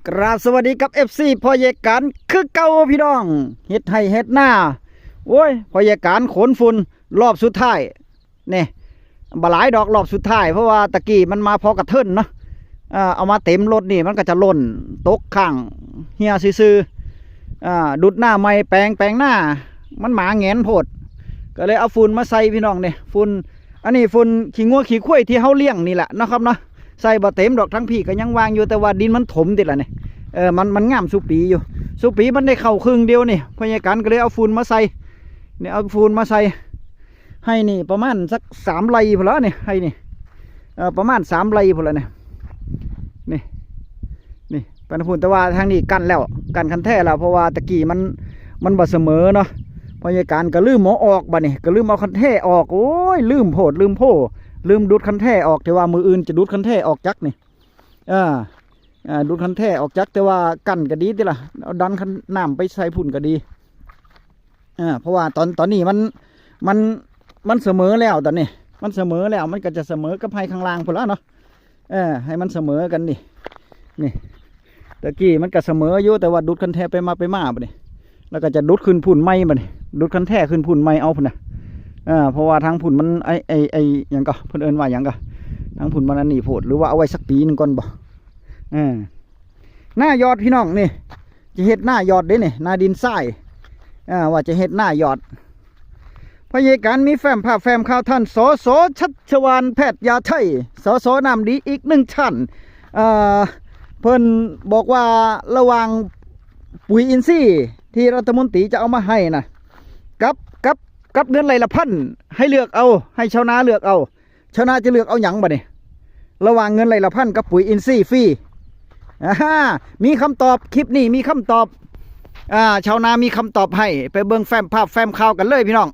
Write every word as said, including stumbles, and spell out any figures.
กราบสวัสดีกับ เอฟซี พ่อใหญ่การคือเก่าพี่น้อง เฮ็ดไฮ่เฮ็ดนา โอ้ย พ่อใหญ่การขนฝุ่นรอบสุดท้าย นี่ บ่หลายดอกรอบสุดท้าย เพราะว่าตะกี้มันมาพอกระเทินเนาะ อ่า เอามาเต็มรถนี่มันก็จะหล่นตกข้างเฮียซื่อๆ อ่า ดุดหน้าใหม่แปลง แปลงหน้า มันหมาแหงนโพด ก็เลยเอาฝุ่นมาใส่พี่น้องนี่ ฝุ่น อันนี้ฝุ่นขี้งัวขี้ควายที่เฮาเลี้ยงนี่แหละเนาะครับเนาะ ใส่บ่เต็มดอก ทั้งพี้ก็ยังว่างอยู่ แต่ว่าดินมันถมติดละนี่ เออ มัน มันงามสุปีอยู่ สุปีมันได้เข้าครึ่งเดียวนี่ พ่อใหญ่การก็เลยเอาฝุ่นมาใส่ เนี่ย เอาฝุ่นมาใส่ ไฮ่นี่ประมาณสักสามไร่พุ้นละนี่ ไฮ่นี่ เออ ประมาณสามไร่พุ้นละนี่ นี่ นี่ ไปนะพุ้น แต่ว่าทางนี้กั้นแล้ว กั้นคันแท้แล้ว เพราะว่าตะกี้มัน มันบ่เสมอเนาะ พ่อใหญ่การก็ลืมเอาออกบัดนี้ ก็ลืมเอาคันแท้ออก โอ้ย ลืมโพด ลืมโพ ลืมดูดคันแท้ออก แต่ว่ามื้ออื่นจะดูดคันแท้ออกจักนี่ เออ อ่า ดูดคันแท้ออกจัก แต่ว่ากั้นก็ดีติล่ะ เอาดันคันน้ำไปใส่พุ้นก็ดี อ่า เพราะว่าตอน ตอนนี้มัน มัน มันเสมอแล้วตอนนี้ มันเสมอแล้ว มันก็จะเสมอกับไฮ่ข้างล่างพุ้นละเนาะ เออ ให้มันเสมอกันนี่ นี่ ตะกี้มันก็เสมออยู่ แต่ว่าดูดคันแท้ไปมาไปมาบัดนี้ แล้วก็จะดูดขึ้นพุ้นใหม่บัดนี้ ดูดคันแท้ขึ้นพุ้นใหม่เอาพุ้นนะ เออ เพราะว่าทางพุ้นมัน ไอ้ ไอ้ ไอ้ หยังก็ เพิ่นเอิ้นว่าหยังก็ ทางพุ้นมันอันนี้โพด หรือว่าเอาไว้สักปีหนึ่งก่อนบ่ เออ หน้ายอดพี่น้องนี่ จะเฮ็ดหน้ายอดเด้นี่ หน้าดินทราย อ่า ว่าจะเฮ็ดหน้ายอด พ่อใหญ่การมีแฟ้มภาพแฟ้มข่าวท่าน สส ชัชวาล แพทยาไทย สส น้ำดีอีกหนึ่งท่าน เอ่อ เพิ่นบอกว่าระหว่างปุ๋ยอินทรีย์ที่รัฐมนตรีจะเอามาให้นะ กับ กับ กับเงินไร่ละพัน ให้เลือกเอา ให้ชาวนาเลือกเอา ชาวนาจะเลือกเอาหยังบัดนี้ ระหว่างเงินไร่ละพันกับปุ๋ยอินทรีย์ฟรี อ่าฮ่า มีคำตอบ คลิปนี้มีคำตอบ อ่า ชาวนามีคำตอบให้ ไปเบิ่งแฟ้มภาพแฟ้มข่าวกันเลยพี่น้อง